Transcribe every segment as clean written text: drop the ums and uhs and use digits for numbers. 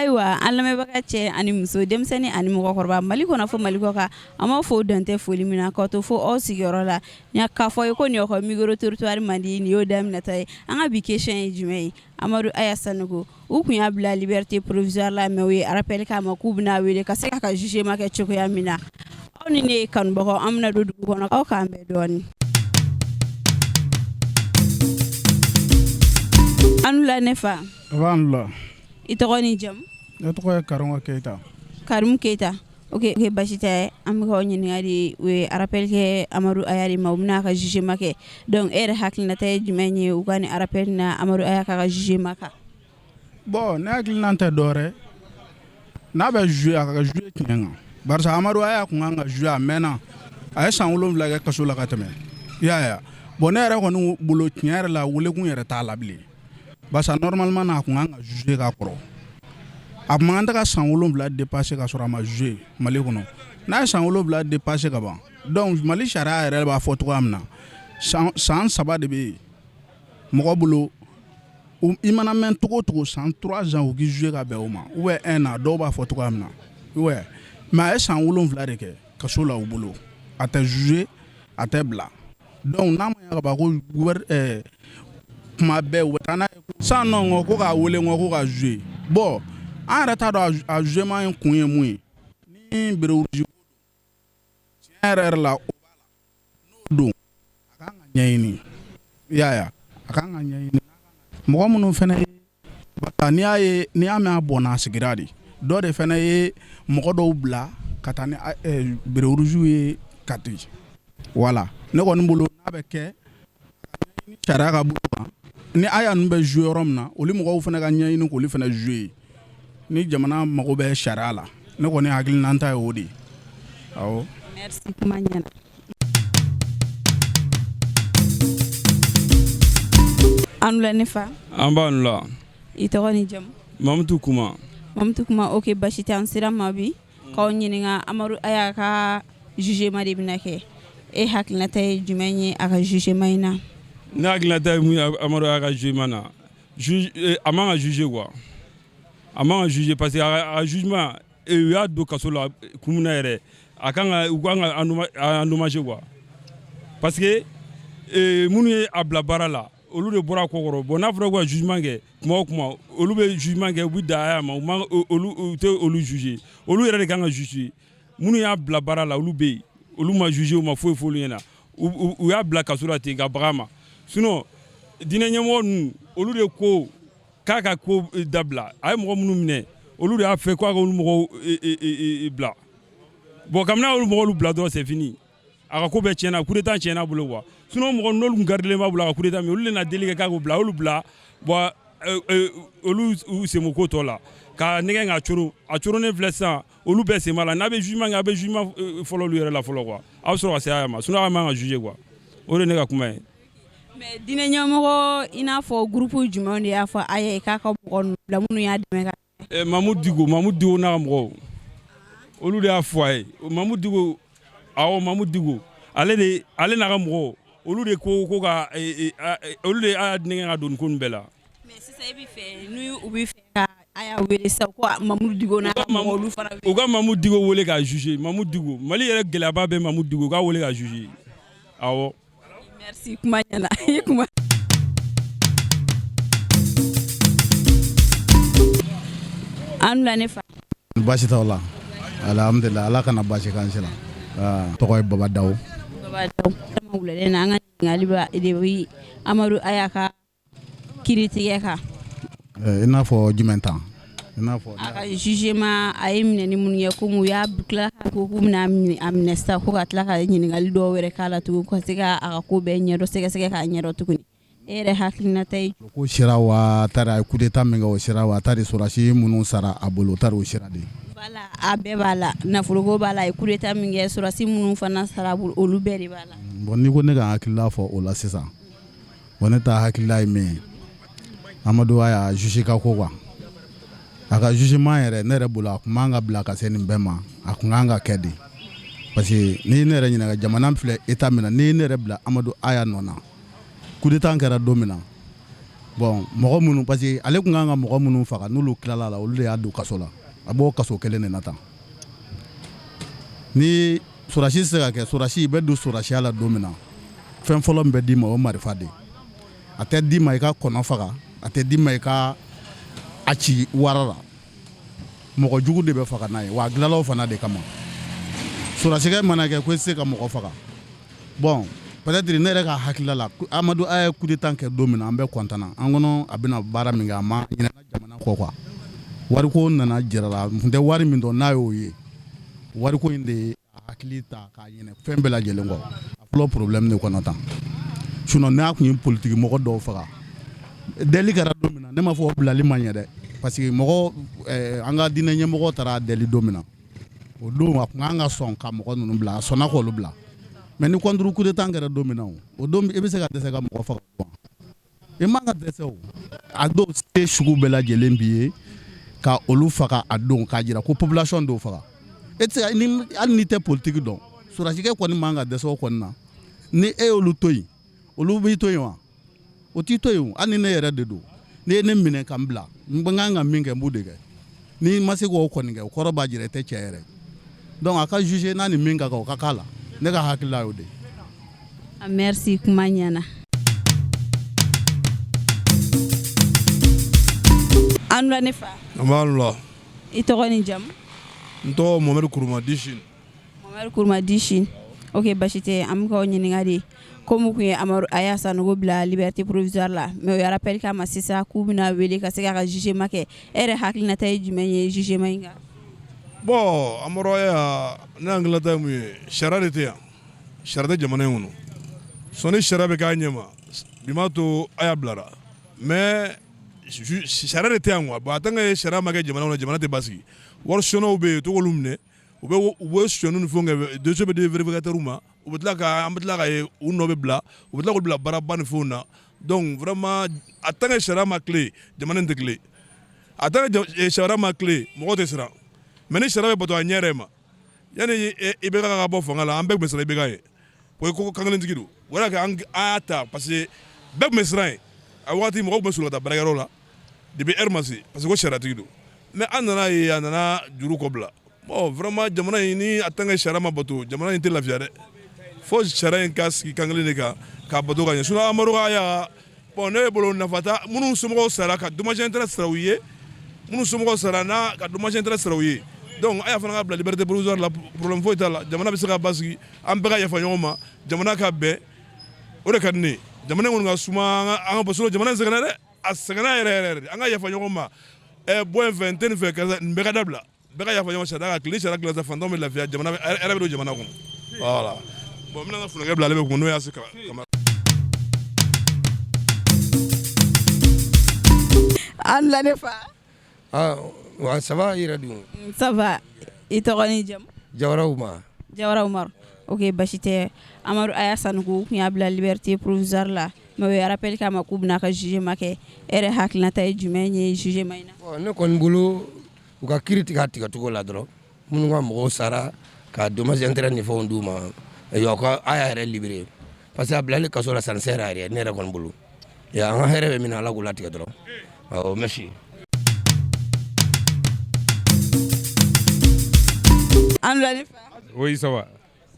Ayiwa, an lamɛnbaga cɛ ani muso, denmisɛnnin ani mɔgɔkɔrɔba, Mali kɔnɔ fo Mali kɔ kan, an b'aw fo dantɛ foli min na k'aw to fo aw sigiyɔrɔ la k'a fɔ ye ko nin y'aw ka micro trottoir mandi, nin y'o daminɛtɔ ye. An ka bi question ye jumɛn ye? Amadu Aya Sanogo, u tun y'a bila liberté provisoire la, mais u ye rappel k'a ma k'u bɛna wele ka se k'a ka jugement kɛ cogoya min na. Aw ni ne kanubagaw, an bɛna don dugu kɔnɔ, aw k'an bɛn dɔɔnin. An la ne fa. An la. I tɔgɔ ni jamu? Ne tɔgɔ ye Karimu Keyita. Karimu Keyita, ok, basi tɛ. An bɛ k'aw ɲininka de, u ye rappel kɛ Amadu Aya de ma, u bɛna a ka jugement kɛ. Donc e yɛrɛ hakilinata ye jumɛn ye u ka nin rappel na Amadu Aya k'a ka jugement kan? Bon, ne hakilinan tɛ dɔwɛrɛ, n'a bɛ juger, a ka juger tiɲɛ kan, barisa Amadu Aya tun kan ka juger a mɛnna. A ye san 7 kɛ kaso la ka tɛmɛ, i y'a ye. Bon, ne yɛrɛ kɔni bolo, tiɲɛ yɛrɛ la, welekun yɛrɛ t'a la bilen, barisa normalement na, a tun kan ka juger ka kɔrɔ. A tun man kan tɛ ka san 7 dépasser ka sɔrɔ a ma juger Mali kɔnɔ. N'a ye san 7 dépasser ka ban, donc Mali sariya yɛrɛ b'a fɔ cogoya min na, san 3 de bɛ yen mɔgɔ bolo. I mana mɛn cogo o cogo, san 3 ans, u k'i juger ka bɛn o ma, ou bien un an, dɔw b'a fɔ cogoya min na. Ouais, mais a ye san 7 de kɛ kaso la u bolo, a tɛ juger, a tɛ bila. Donc n'a ma ɲɛ ka ban ko kuma bɛɛ u bɛ taa n'a ye sisan nɔ ko k'a wele ko ka juger, bon, an yɛrɛ t'a dɔn a jugement in kun ye mun ye. Ni béret rouge tiɲɛ yɛrɛ yɛrɛ la, o b'a la, n'o don, a kan ka ɲɛɲini, i y'a ye, a kan ka ɲɛɲini mɔgɔ minnu fana ye. N'i y'a ye, n'i y'a mɛn a bɔnna, a sigira de, dɔ de fana ye mɔgɔ dɔw bila ka taa ni béret rouge ye Kati. Voilà, ne kɔni bolo, n'a bɛ kɛ sariya ka bolo kan, ni Aya ninnu bɛ juger yɔrɔ min na, olu mɔgɔw fana ka ɲɛɲini k'olu fana juger, ni jamana mago bɛ sariya la. Ne kɔni hakilinata ye o de ye, awɔ. Merci, kuma ɲɛna. An wula ne fa. An b'a la. I tɔgɔ ni jamu? Mamutu Kuma. Mamutu Kuma, ok, basi tɛ. An sera ma bi k'aw ɲininka, Amadu Aya ka jugement de bɛna kɛ. E hakilinata ye jumɛn ye a ka jugement in na? Ne hakilinata ye mun ye Amadu Aya ka jugement na? A man ka juger quoi, a man ka juger, parce que a ka jugement, u y'a don kaso la kun min na yɛrɛ, a kan ka u kan ka endommager quoi, parce que minnu ye a bila baara la, olu de bɔra a ko kɔrɔ. Bon, n'a fɔra ko ka jugement kɛ, kuma o kuma olu bɛ jugement kɛ, u bɛ dan Aya ma. U man olu, u tɛ olu juger, olu yɛrɛ de kan ka juger. Minnu y'a bila baara la, olu bɛ yen, olu ma juger, u ma foyi f'olu ɲɛna, u y'a bila kaso la ten ka baga ma. Sinon diinɛ ɲɛmɔgɔ ninnu, olu de ko k'a ka ko dabila. A ye mɔgɔ minnu minɛ, olu de y'a fɛ k'a ka olu mɔgɔw bila. Bon, kabini olu mɔgɔw bila dɔrɔn, c'est fini, a ka ko bɛɛ tiɲɛna, coup d'état tiɲɛna bolo quoi. Sinon mɔgɔ n'olu tun garidilen b'a bolo a ka coup d'état min, olu de na deli kɛ k'a k'o bila, olu bila. Bon, olu u sen bɔ ko tɔ la ka nɛgɛ k'a coron, a coronnen filɛ sisan, olu bɛɛ sen b'a la. N'a bɛ jugement kɛ, a bɛ jugement fɔlɔ olu yɛrɛ la fɔlɔ quoi, a bɛ sɔrɔ ka se a ma. Sinon a man ka juger quoi, o de ye ne ka kuma ye. Mais diinɛ ɲɛmɔgɔ, i n'a fɔ groupe jumɛnw de y'a fɔ a ye k'a ka mɔgɔ ninnu bila, minnu y'a dɛmɛ ka? Mamudu Diko, Mamudu Diko n'a ka mɔgɔw, olu de y'a fɔ a ye. Mamudu Diko, awɔ, Mamudu Diko, ale de, ale n'a ka mɔgɔw, olu de ko ka olu de y'a nɛgɛn ka don nin ko nin bɛɛ la. Mais sisan e bɛ fɛ, n'u u bɛ fɛ ka a y'a wele sisan ko Mamudu Diko n'a ka mɔgɔw, olu fana wele. U ka Mamudu Diko wele k'a juger. Mamudu Diko, Mali yɛrɛ gɛlɛyaba bɛ Mamudu Diko, u k'a wele k'a juger, awɔ. Merci, kuma ɲɛna, i kuma. An wula ne fa. Baasi t'aw la? Alhamdulillah, Ala kana baasi k'an si la. Tɔgɔ ye Baba Daw. Baba Daw, wulalen na, an ka ɲininkali b'a de bi Amadu Aya ka kiiritigɛ kan. I n'a fɔ jumɛn tan? I n'a fɔ a ka jugement, a ye minɛni minnu kɛ, komi u y'a tila ko k'u bɛna a minɛ sisan, ko ka tila ka ɲininkali dɔw wɛrɛ k'a la tugun, ka se ka a ka ko bɛɛ ɲɛdɔn, sɛgɛsɛgɛ k'a ɲɛdɔn tuguni. E yɛrɛ hakilinata ye? Ko sira wa taara, a ye coup d'état min kɛ, o sira wa a taara sɔrɔdasi minnu sara a bolo, o taara o sira de. Voilà, a bɛɛ b'a la, nafoloko b'a la, a ye coup d'état min kɛ, sɔrɔdasi minnu fana sara a bolo, olu bɛɛ de b'a la. Bon, n'i ko ne ka hakilila fɔ o la sisan, bon, ne ta hakilila ye min ye, Amadu Aya juge ka ko quoi, a ka jugement yɛrɛ, ne yɛrɛ bolo, a tun man ka bila ka se nin bɛɛ ma, a tun kan ka kɛ de, parce que ni ne yɛrɛ ɲininka, jamana filɛ état min na, ni ne yɛrɛ bila Amadu Aya nɔ na, coup d'état kɛra don min na, Bon, mɔgɔ minnu, parce que ale tun kan ka mɔgɔ minnu faga, n'olu tilala la, olu de y'a don kaso la. A b'o kaso kelen de na tan. Ni sɔrɔdasi tɛ se ka kɛ sɔrɔdasi, i bɛ don sɔrɔdasiya la don min na, fɛn fɔlɔ min bɛ d'i ma, o ye marifa de ye. A tɛ d'i ma i ka kɔnɔ faga, a tɛ d'i ma i ka a ci wara la. Mɔgɔ jugu de bɛ faga n'a ye, wa a dilanlaw fana de kama. Sɔrɔdasikɛ mana kɛ ko i tɛ se ka mɔgɔ faga, bon, peut-être ne yɛrɛ ka hakilila la, Amadu Aya ye coup d'état kɛ don min na, an bɛɛ content na. An kɔnɔ a bɛna baara min kɛ, a ma ɲinɛna jamana kɔ quoi. Wariko nana jira la, n tun tɛ wari min dɔn, n'a y'o ye, wariko in de ye a hakili ta k'a ɲinɛ fɛn bɛɛ lajɛlen kɔ. A fɔlɔ problème de kɔnɔ tan. Sinon n'a tun ye politique mɔgɔ dɔw faga, deli kɛra don min na, ne m'a fɔ o bilali ma ɲɛ dɛ, parce que mɔgɔ an ka diinɛ ɲɛmɔgɔ taara deli don min na, o don a tun kan ka sɔn ka mɔgɔ ninnu bila, a sɔnna k'olu bila. Mais ni contre coup d'état kɛra don min na, o don i bɛ se ka dɛsɛ ka mɔgɔ faga? I man ka dɛsɛ. O a dɔw se sugu bɛɛ lajɛlen b'i ye ka olu faga a don, k'a jira ko population dɔw faga. E tɛ se, ni hali n'i tɛ politique dɔn, sɔrɔdasikɛ kɔni man ka dɛsɛ o kɔni na. Ni e y'olu to yen, olu b'i to yen wa? O t'i to yen. Hali ni ne yɛrɛ de don, n'i ye ne minɛ ka n bila, n kan ka min kɛ, n b'o de kɛ. N'i ma se k'o kɔni kɛ, o kɔrɔ b'a jira i tɛ cɛ yɛrɛ. Donc a ka juger n'a ni min ka kan, o ka k'a la. Ne ka hakilila y'o de ye. Merci, kuma ɲɛna. An ne fa. An b'a la. I tɔgɔ ni jamu? N tɔgɔ Mohamed Kuruma Dicine. Mohamed Kuruma Dicine, ok, basi tɛ. An bɛ k'aw ɲininka de, komi tun ye Amadu Aya Sanogo bila liberté provisoire la, mais o ye rappel k'a ma sisan k'u bɛna wele ka se k'a ka jugement kɛ. E yɛrɛ hakilinata ye jumɛn ye jugement in kan? Bon, Amadu Aya, ne hakilinata ye mun ye, sariya de tɛ yan, sariya tɛ jamana in kɔnɔ. Sɔnni sariya bɛ k'a ɲɛma bi m'a to Aya bilara, mais sariya de tɛ yan quoi. Bon, en tant que sariya ma kɛ jamana kɔnɔ, jamana tɛ basigi. Wari sɔnnaw bɛ yen, u t'olu minɛ, u bɛ sonyɛniw ni fɛnw kɛ, dossier bɛ di vérificateur ma, u bɛ tila ka an bɛ tila ka ye u nɔ bɛ bila, u bɛ tila k'u bila baaraba ni fɛnw na. Donc vraiment, en tant que sariya ma tile, jamana in tɛ tile. En tant que sariya ma tile, mɔgɔ tɛ siran. Mais ni sariya bɛ bato a ɲɛ yɛrɛ ma, yanni IBK ka bɔ fanga la, an bɛɛ tun bɛ siran IBK ye, o ko kankelentigi don. O de y'a kɛ an y'a ta, parce que bɛɛ tun bɛ siran yen. A waati mɔgɔw tun bɛ soli ka taa baarakɛyɔrɔ la depuis heure ma se, parce que ko sariyatigi don. Mais an nana ye, a nana juru kɔ bila. Bon, vraiment, jamana in ni en tant que sariya ma bato, jamana in tɛ lafiya dɛ. Fo sariya in ka sigi kan kelen de kan k'a bato ka ɲɛ. Sinon Amadu Aya, bon, ne bolo nafa t'a. Minnu somɔgɔw sara, ka dommage intérêt sara u ye, minnu somɔgɔw sara n'a, ka dommage intérêt sara u ye. Donc Aya fana ka bila liberté provisoire la, problème foyi t'a la. Jamana bɛ se ka basigi, an bɛɛ ka yafa ɲɔgɔn ma, jamana ka bɛn, o de ka di ne ye. Jamana in kɔni ka suma an ka bɔ, sinon jamana in sɛgɛnna dɛ, a sɛgɛnna yɛrɛ yɛrɛ yɛrɛ. An ka yafa ɲɔgɔn ma. Ɛ bɔ yen fɛ, n tɛ nin fɛ, karisa, nin bɛɛ ka dabila, bɛɛ ka yafa ɲɔgɔn. Sariya ka tile, ni sariya tilenna, fantanw bɛ lafiya, jamana bɛ hɛrɛ bɛ don jamana kɔnɔ. Voilà. Bon, n bɛna n ka funɛkɛ bila, ale bɛ kun, n'o y'a se Kamara. An la ne fa. Ah, wa ça va, i yɛrɛ dun? Ça va. I tɔgɔ ni jamu? Jawara Umar. Jawara Umar, ok, basi tɛ. Amadu Aya Sanogo tun y'a bila liberté provisoire la, mais o ye rappel k'a ma k'u bɛna a ka jugement kɛ. E yɛrɛ hakilinata ye jumɛn ye jugement in na? Bon, ne kɔni bolo, u ka kiiri tigɛ a tigɛcogo la dɔrɔn. Minnu ka mɔgɔw sara, ka dommage intérêt ni fɛnw d'u ma, ayiwa, ka Aya yɛrɛ libéré, parce que a bilali kaso la, ça ne sert à rien. Ne yɛrɛ kɔni bolo, an ka hɛrɛ bɛ min na, Ala k'u latigɛ dɔrɔn. Awɔ, merci. An la ne fa. Oui, ça va.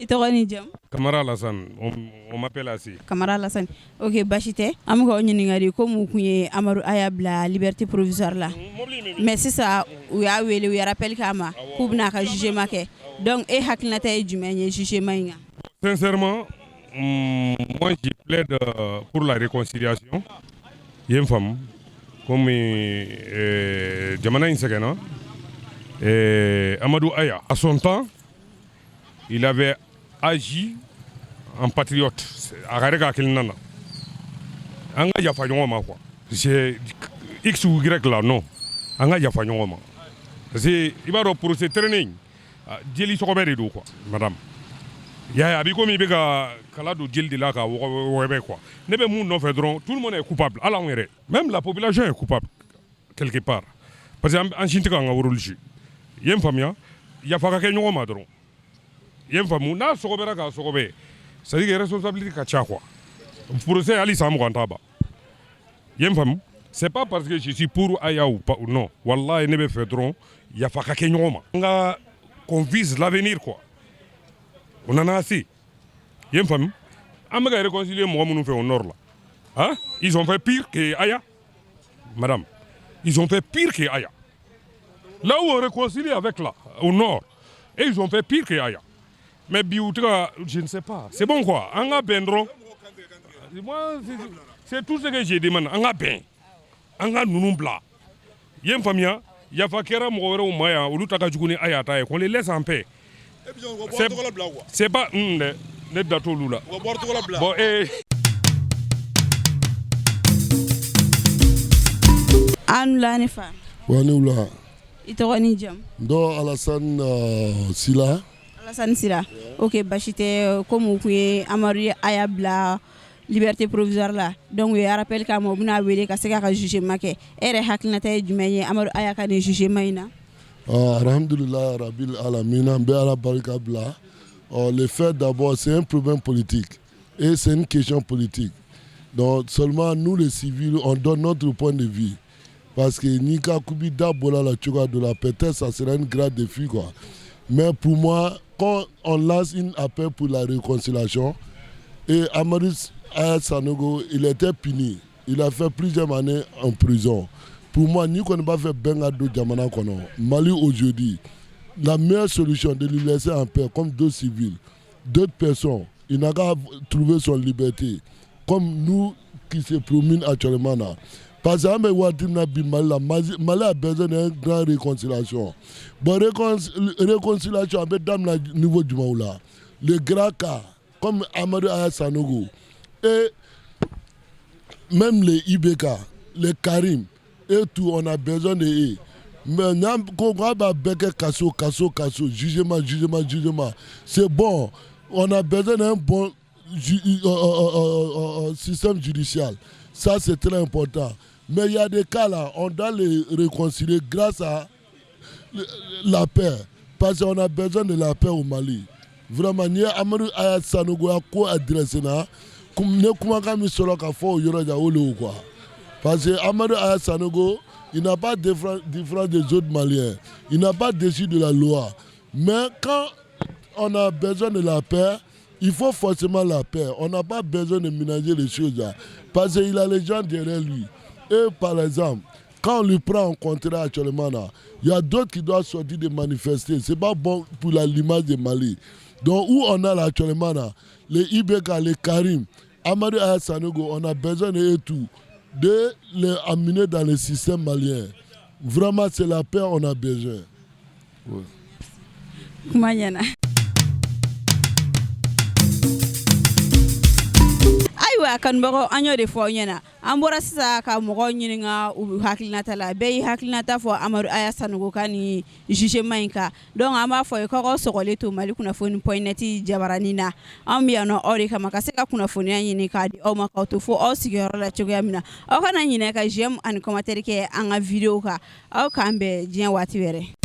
I tɔgɔ ni jamu? Kamara Alassane, on m'appelle Assi. Kamara Alassane, ok, basi tɛ. An bɛ k'aw ɲininka de, komi u tun ye Amadu Aya bila liberté provisoire la, mais sisan u y'a wele, u ye rappel k'a ma k'u bɛna a ka jugement kɛ. Donc e hakilinata ye jumɛn ye jugement in kan? Sincèrement, moi je plaide pour la réconciliation. I ye n faamu, komi jamana in sɛgɛnna. Amadou Aya, à son temps, il avait agi en patriote. A yɛrɛ ka hakilina na. An ka yafa ɲɔgɔn ma quoi. C'est X ou Y là, non. An ka yafa ɲɔgɔn ma. Parce que i b'a dɔn, procès traîné in, jeli sɔgɔbɛ de don quoi, madame. Ya ye, a b'i komi i bɛ ka kala don jeli de la ka wɔgɔbɛ quoi. Ne bɛ mun nɔfɛ dɔrɔn, tout le monde est coupable. Hali anw yɛrɛ. Même la population est coupable quelque part. Parce que an si tɛ k'an ka rôle jouer. I ye n faamuya? Yafa ka kɛ ɲɔgɔn ma dɔrɔn. I ye n faamu? N'a sɔgɔbɛra k'a sɔgɔbɛ, c'est à dire que responsabilité ka ca quoi. Procès hali san 20 t'a ban. I ye n faamu? C'est pas parce que je suis pour Aya ou pas, non. Wallahi, ne bɛ fɛ dɔrɔn yafa ka kɛ ɲɔgɔn ma. An ka qu'on vise l'avenir quoi. On en a assez. I ye n faamu? An bɛ ka réconcilier mɔgɔ minnu fɛ au nord là. Hein? Ils ont fait pire que Aya. Madame, ils ont fait pire que Aya. Là où on réconcilie avec là, au nord, et ils ont fait pire que Aya. Mais bi u tɛ ka, je ne sais pas. C'est bon quoi. An ka bɛn dɔrɔn. Moi, c'est tout ce que je demande. An ka bɛn. An ka ninnu bila. I ye n faamuya? Yafa kɛra mɔgɔ wɛrɛw ma yan, olu ta ka jugu ni Aya ta ye. Qu'on les laisse en paix. C'est pas dɛ, ne da t'olu la. Bon, eh. An la ne fa. Wa ni wula. I tɔgɔ ni jamu? N tɔgɔ Alassane Sila. Alassane Sila. Ok, basi tɛ. Komi u kun ye Amadu Aya bila liberté provisoire la, donc u ye rappel k'a ma, u bɛna wele ka se k'a ka jugement kɛ. E yɛrɛ hakilinata ye jumɛn ye Amadu Aya ka nin jugement in na? Alhamdulillah Rabbil Alamin, an bɛ Ala barika bila. Le fait d'abord, c'est un problème politique et c'est une question politique. Donc seulement nous les civils, on donne notre point de vue. Parce que n'i ka kubi da bɔra la cogoya dɔ la, peut-être ça sera une grande défi quoi. Mais pour moi, quand on lance une appel pour la réconciliation, et Amadou Aya Sanogo, il était puni. Il a fait plusieurs années en prison. Pour moi, ni qu'on b'a fɛ bɛn ka don jamana kɔnɔ, Mali aujourd'hui, la meilleure solution de lui laisser en paix comme d'autres civils, d'autres personnes, il n'a qu'à trouver son liberté. Comme nous qui se promènent actuellement là. Parce que an bɛ waati min na bi Mali la, Mali a besoin d'une grande réconciliation. Bon, réconciliation a bɛ daminɛ niveau jumɛnw la? Le grand cas, comme Amadou Aya Sanogo, et même les IBK, les Karim, et tout, on a besoin de eux. Mais n'an ko k'a b'a bɛɛ kɛ kaso, kaso, kaso, jugement, jugement, jugement, c'est bon. On a besoin d'un bon système judiciaire. Ça, c'est très important. Mais il y a des cas là, on doit les réconcilier grâce à la paix. Parce qu'on a besoin de la paix au Mali. Vraiment, n'i ye Amadu Aya Sanogo ya ko adressé na, ne kumakan min sɔrɔ ka fɔ o yɔrɔ ja, o le o quoi. Parce que Amadou Aya Sanogo, il n'a pas différence des autres Maliens. Il n'a pas dessus de la loi. Mais quand on a besoin de la paix, il faut forcément la paix. On n'a pas besoin de ménager les choses là. Parce qu'il a les gens derrière lui. Et par exemple, quand on lui prend en contrat actuellement là, il y a d'autres qui doivent sortir de manifester. C'est pas bon pour l'image de Mali. Donc où on a là actuellement là, les IBK, les Karim, Amadou Aya Sanogo, on a besoin de tout, de les amener dans le système malien. Vraiment, c'est la paix on a besoin. Ouais. Kuma ɲɛna. Ayiwa kanubagaw, an y'o de fɔ aw ɲɛna. An bɔra sisan ka mɔgɔw ɲininka u hakilinata la. Bɛɛ y'i hakilinata fɔ Amadu Aya Sanogo ka nin jugement in kan. Donc an b'a fɔ ye k'aw sɔgɔlen to Mali kunnafoni point net jabaranin na. Anw bɛ yan nɔ aw de kama ka se ka kunnafoniya ɲini k'a di aw ma, k'aw to fo aw sigiyɔrɔ la cogoya min na. Aw kana ɲinɛ ka j'aime ani commentaire kɛ an ka vidéo kan. Aw k'an bɛn diɲɛ waati wɛrɛ.